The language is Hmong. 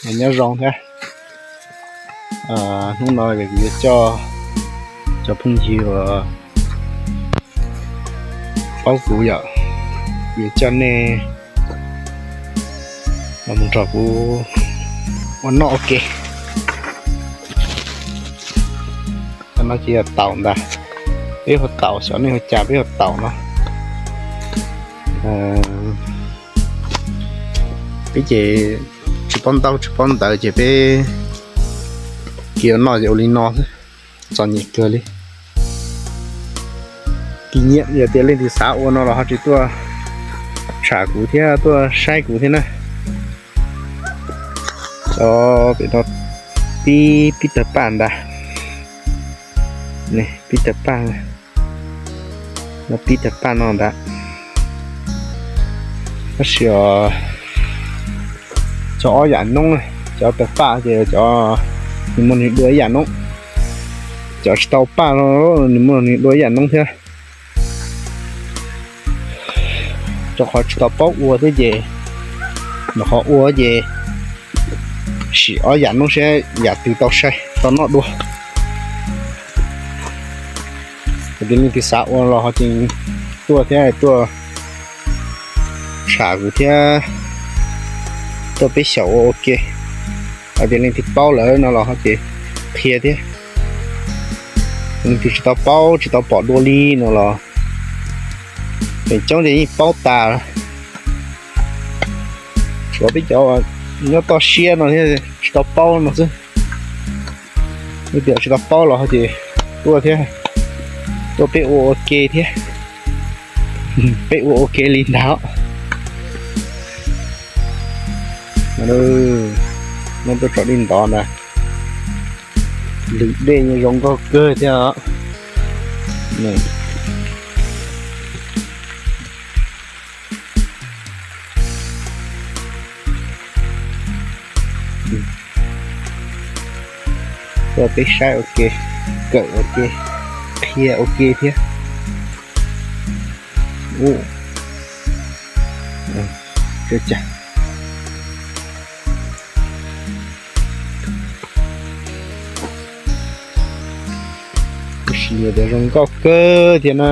Nyob zoo thiab. Hnub no kuv yuav coj cov phooj ywg uas paub kuv yom, kuv yuav coj nej los mus nrog kuv ua noj ua ke. Cov no ces yog taum ntag, peb hu taum, xyov nej hu cas, peb hu taum no. Peb ces tsis paub ntaub tsis paub ntawv ces peb cia noj ces ua li no xwb, txom nyem kawg li. Kim nyiam, yog tias leej twg xav ua no los ho tsis tuaj tsham kuv thiab tuaj saib kuv thiab na. Cov pem no pib, pib tawg paj ntag, pib tawg paj, no pib tawg paj no ntag. Tab sis os, cov ob yam noob, cov tawg paj ces cov nws muaj nws dua ib yam noob, cov tsis tau paj no nws muaj nws dua ib yam noob thiab. Rau qhov tsis tau paub ua thiab ces, rau qhov ua ces sim ob yam noob saib yam twg tau sai tau noj dua. Yog tias leej twg xav ua los ho ces tuaj thiab tuaj tsham kuv thiab tuaj peb xyaum ua ua ke. Yog tias leej twg paub lawm no los ho ces qhia thiab. Leej twg tsis tau paub tsis tau pom dua li no los, feem coob ces yeej paub tas, tshuav peb cov nyob toj siab no thiab tsis tau paub no xwb. Yog tias tsis tau paub los ho ces tuaj thiab, tuaj peb ua ua ke thiab, peb ua ua ke li ntag. Muab tuaj tsom dej ntov ntag, lwm dej zoo nkauj kawg thiab os. Tuaj peb saib ua ke, kawm ua ke, qhia ua ke thiab. Ua cas sim tias zoo nkauj kawg thiab na.